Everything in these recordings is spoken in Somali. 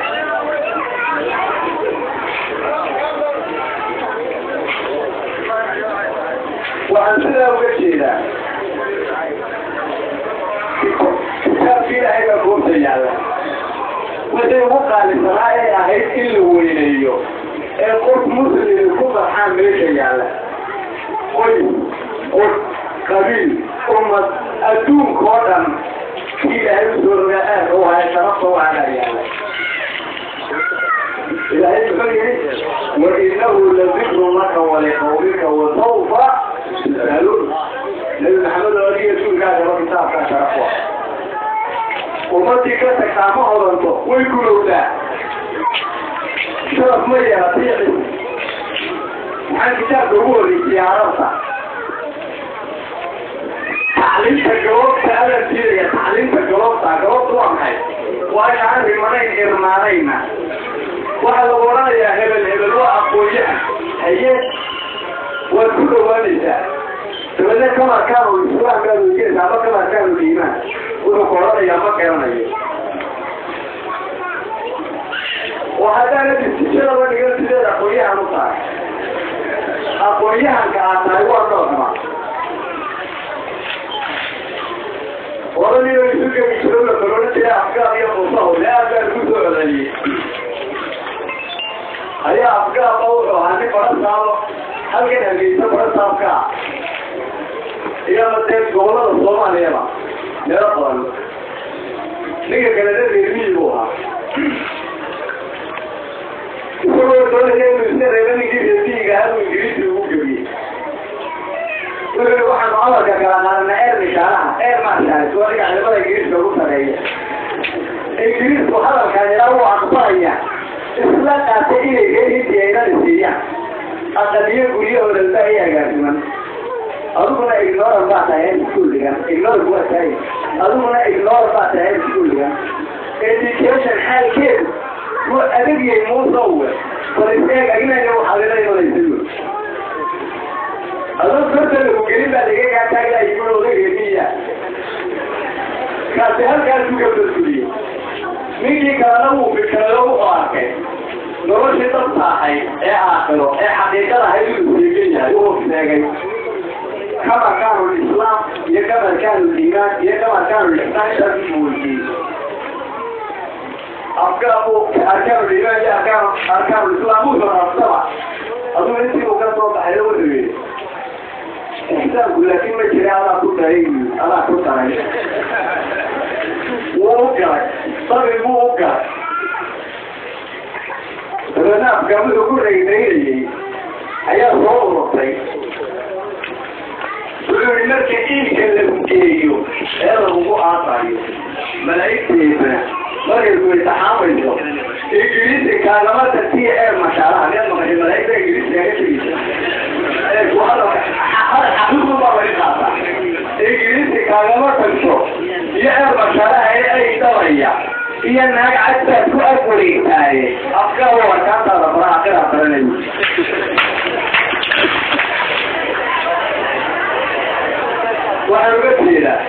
jeedaa? Waxaan sidaa uga jeedaa kitaabki Ilaahay baa goobta yaalla. Wixii ugu qaalisanaa ee ahayd in la weyneeyo ee qof muslimi ku farxaan meesha yaalla. Qoys, qof, qabiil, ummad, adduunka oo dhan kii Ilaahay usoo rogaa aad u haya sharafta u adaa yaalla. Ilaahay muxuu yidhi? "Wainahu ladikrun laka waliqawmika wasawfa tus'aluun." Nabi Maxamed oo adiga rasuulkaagaba kitaabkaa sharaf wa. Ummadii ka tagtaa ma hodanto, way gulowdaa, sharaf ma yeelatiici. Maxaan kitaabka ugu horreysiyey? Carabta tacliinta gaboobta adan diidaya. Tacliinta gaboobta, gaboobta waa maxay? Waa in aan rimanayn irmaanayna. Waxaa lagu odhanayaa hebel hebel waa aqoon-yahan. Haye, waad ku dhawaanaysaa. Dabeedna "كم أركان الإسلام" baad weydiinaysaa ama "كم أركان الإيمان". Wuxuu ku odhanayaa "Ma garanayo." Oo haddaana distijadaba dhigan, sideed aqoon-yahan u tahay? Aqoon-yahanka aad tahay waa noocma? Oranio isu gebi jiro la kaloona jira Afgaab iyo Muusaho le aad baan ku soo celceliyey. Ayaa Afgaaba wuxuu ahaa nin barasaabo halkan Hargeysa barasaabka ah iyo dee gobolada Soomaaliyaba meelo badan. Ninka kalena reer miyi buu ahaa. Isagoo doonaya inuu iska reebo ninkii reer miyiga ahaa buu Ingiriisi ugu gebiyey. Wuxuu yihi, "Waxaanu amarka kala qaadanaa air mishaalaha, air marshals." Waa ninka ciidamada Ingiriiska ugu sareeya. Ingiriisku hadalkaan ilaa wuu aqbalaya isla qaatay inay reer Hindiya aynan siiyaan aqaliyo guryahooda baa i agaasiman. Adiguna ignorant baa tahay, school dhigan. Ignorant waa tahay, adiguna ignorant baa tahay, school dhigan. Education xaalkeedu wuu adag yahay. Muusowe, bal is eeg aginaya waxaad ila imanaysa. Adoo farta lagu gelin baa laga kaa taagla yimid oday reer miyiga. Kaasi halkaasuu ka badguliyey. Ninkii kalena wuu fikiray oo wuxuu arkay noloshii dabta ahayd ee aakhiro ee xaqiiqada ahayd inuu sheegan yahay. Wuxuu sheegay كم أركان الإسلام iyo كم أركان الإيمان iyo كم أركان الإحسان. Intaas buu weydiiyey afkaabu أركان الإيمان iyo أركان الإسلام. Wuxuu rabsaba aduu intii uu ka soo baxay wuxuu yidhi, "Ixsaanku laakiin ma jira, adaa ku daray, adaa ku daray." Wuu u galay dabin buu u galay. Dabeedna afkaa wuxuu ku rayraynayey ayaa soo ururtay. Wuxuu yihi, "Marka iilka lagu geeyo ee lagugu aasayo, malaa'igteedana markay ku imtixaamayso, Ingiriisi kaagama tagtiya ee mashaalaha miyaad maqashay? Malaa'igta Ingiriisi kaaga tegeysa ee ku hadalka xaqiiqdu baa laga qaataa. Ingiriisi kaagama tagto iyo ee mashaalaha ee ay dhalaya iyo naag cad baad ku ag wareegtaaye. Afkaa arkaantaada fara aqiraa baranayo." Waxaan uga jeedaa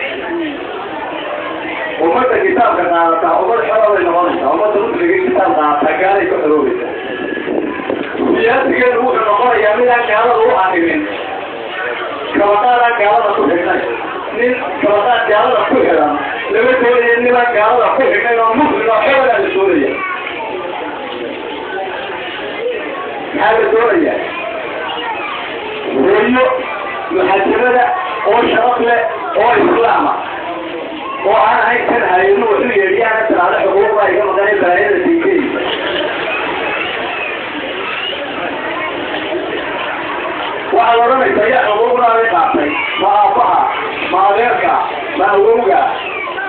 ummadda kitaabka qaadataa ummad xora bay noqonaysaa. Ummadda muslimka kitaab qaadataa gaalay ku xoroobaysaa. Siyaasigeedu wuxuu noqonayaa midaan gaalada u arrimin, kabaqaadaan gaalada ku xidhnay. Nin kabaqaad gaalada ku xidhan lama doonaya, nimaan gaalada ku xidhnayn oo muslim oo xoradaa la doonaya. Maxaa la doonaya? Hooyo muxajabada oo sharaf leh oo islaama oo aan ahayn kan hayno wuxuu yeedhiyaana tiraada xuquuqda iga maqanay balaayada diikeysa. Waxaad odhanaysaa, "Yaa xuquuqdaabay qaatay? Ma aabbaha, ma adeerka, ma awowga,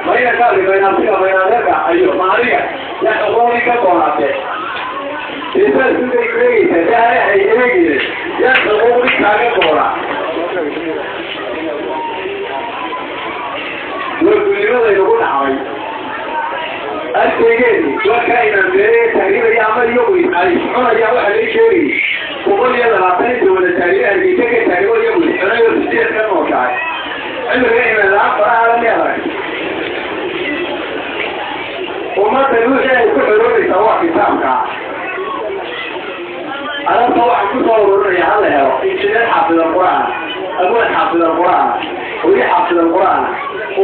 ma inankaadi, ma inaasiga, ma inadeerka ayo, ma adiga? Yaa xuquuqdii ka doonaatee?" Isaad isku eegeysaa dahay hay eegeyne. Yaa xuquuqdii kaaga doonaa? Waa gulnimadaynu ku dhacday. Arkaygeeni waa kaa inaan beere tahriibaya ama iyagu ay cunayaan. Waxa lai sheegayay 120 inta wada tahriibe Hargeysa ka tahriibo iyagu iscunay oo sideed ka nooshahay. Cimriga iman la-aan faraha la miyaad arag? Ummadda wixii ay ku xoroobaysaa waa kitaabka. Arabta waxaan ku soo ururinaya hala helo injineer xaafid alqur'aan, abwaan xaafid alqur'aan, hooyo xaafid alqur'aan,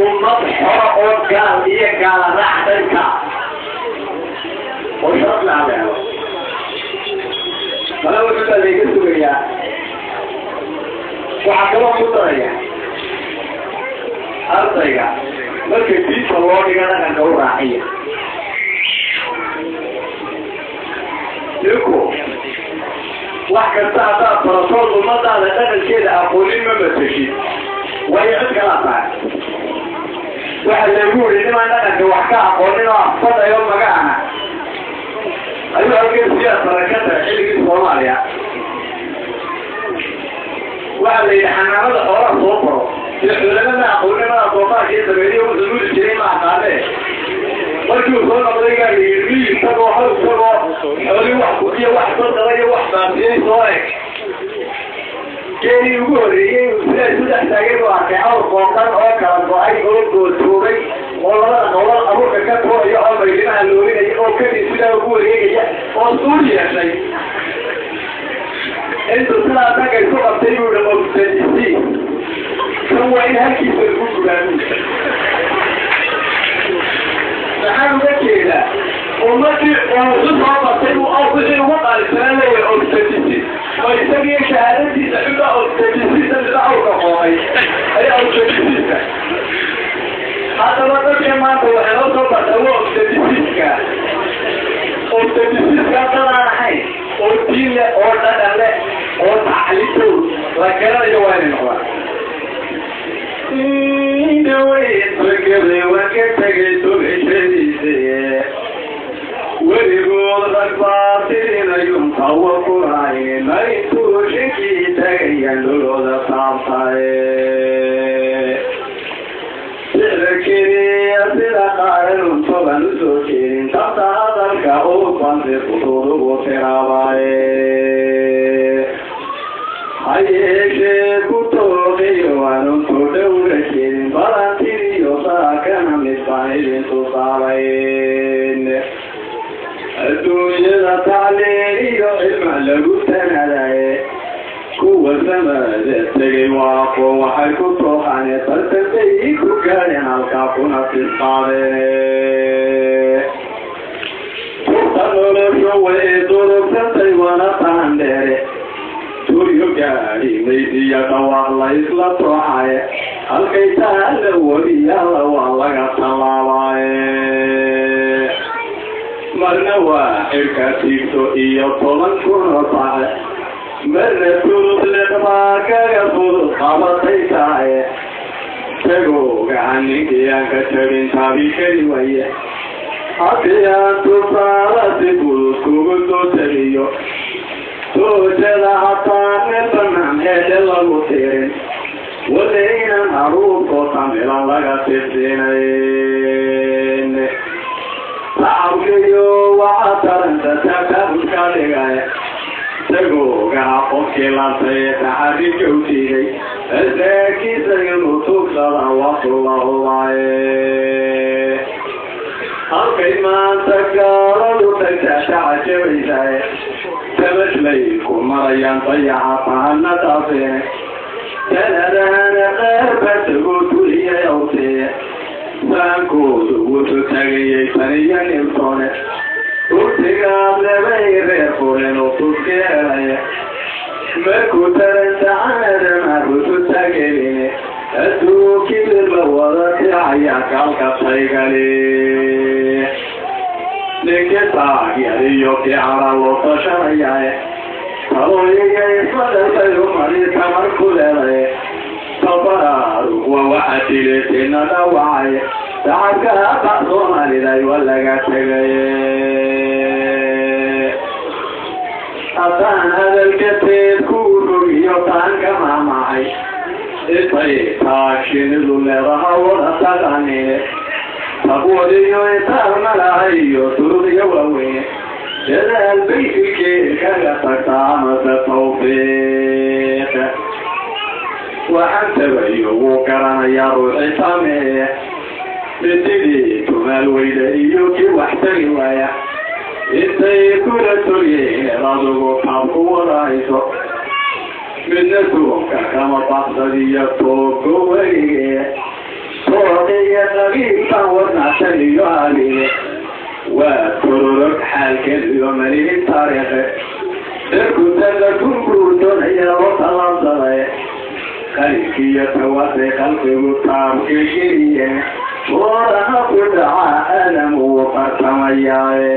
ummad xoro oo gaal iyo gaala raac dhanka oo sharaf leh hala helo. Mala wuxuu baa layga sugayaa. Waxaa kaloo ku daraya ardayga marka diinta loo dhiga dhaqanka u raaciya. Ninku wax kasta haddaad baratood ummadaada dhaqankeeda aqoonin ma mateshid, waayo cid kalaa tahay. Waxa laygu yidhi nimaan dhaqanka wax ka aqoonin oo afbadayo magaana ayuu halkan siyaasara ka tahay xilligii Soomaaliya. Waxa la yidhi xanaanada xoolaha soo baro, dee xoolana ma aqoonin, mana doofaarka iyo dameerihi wuxuu nuli jiray ma aqaanee. Markii uu soo noqday baa la yidhi miyi isagoo haw isagoo xoolii wax kuxiyo wax daldala iyo wax baabiyey soo eg. Geelii ugu horreeyey uu sidaa isu dhex taagay buu arkay awr qooqan oo kala go-ay oo gootoobay oo labada qowlal abuurka ka tuuraya oo maylimaha loolinaya oo kadib sidaa ugu wareegaya oo suur yeeshay. Intuu sidaa ragga isu qabtay buu yihi obsadisi kan waa in halkiisa lagu gubaamiy. Maxaan uga jeedaa ummadii oo isu soo bartay uu aw wixii ugu qaalisanaa leeyahay obsadisi, oo isagiyo shahaadadiisa xunba obsadisisa mise awrka qoomay ayaa obsadisiska. Haddaba dadka maanta waxay noo soo bartaa waa obsadisiska. Obsadisiska dadaan ahayn oo diin leh oo dhaqan leh oo tacliintood la garanayo waa inay noqdaan. Dhaweyn waan ka tegay tubcishadiise, weligood rag baa tirinayun tawa ku hayne, marintuu shinkii tagayaan dhulooda taabtaye. Sicda keliya sida qaaranun toban usoo jeedin tabta hadalka uu bansi fudud ugu tiraabaye. Ha yeeshee ku tooqiyo anuntu dhowra jeedin balantiriyo saakana mid baan idin tusaalayn. Adduunyada tacliin iyo cilma lagu tanadaye, kuwa samada tegay waa aqoon waxay ku tooqane, tartan bay ku gaadheen halkaa kuna fisqaadeene. Turta noloshu way durugsantay wana taandheere, turyo gaadhi maysiya dhawaaq la isla tooxaye, halkay taala webiyala waa laga tallaabaaye. Marna waa xirka tiigto iyo 10 kun oo taxe, marna tulud liqbaa kaga fudud qabatay tahaye. Tagoogaha ninkii aan ka jabin taabi kari waye, haddii aan tusaala si fudud kugu soo tagiyo, toojada hataa meel banaan heedhe lagu tirin, wale inaan haruurkoo tamilan laga tifsinayn. Tacabkiyo waxa taranta tatabulka dhigaya, tagoogaha qofkii laabtay ee taxarika u diiday asaakiisa inuu tugsada waatu la hubaaye. Halkay maanta gaaladu tagtaa tacajabaysaye, tamashlay ku marayaan dayaxa tahana dhaafeene, sanadahana qaar baa tagoo tuliyay awtee, saankoodu wuxuu tagayay taniyo niltoone. Urtigaad lebay reer fureen oo tuski helaya, markuu tarantacaadama rusu tageline, adduunkii la wada ticaya gaalka taygale. Ninki taagyariyo kicara loo tashanayaaye, talooyiga ismadalbay umadi tamar ku leedaye, tabaraarug waa waxa dileetina dhaawacay, shacabka haba Soomaaliday waa laga tegaye. Haddaan hadalka teed kuu rogiyo taan ka maamacay, intay taashinidu leedaha wada taqaanine, taqwadiyo intaal malaha iyo turuqyo waaweyne, dadaal bay filkeed kaga tagtaa amase tawfiiq. Waxaan tabayo wuu garanayaa ruuxi sameeye, Mididii tumaal weyda iyo kii wax tari waaya, intay kula toliyeen adugu xab ku wadahayso, midna tuunka kama baqsadiyo toogo welige, toodiyo nabiibkan wadnacsan iyo habile, waa tororog xaalkeed iyo malihin taariikhe, darkutana kunguurdoonaya loo tallaabsaday, qalinkiiyo tawaasay qalbigu taabka geliyeen, oorana ku dhaca aadam uu qartamayaaye.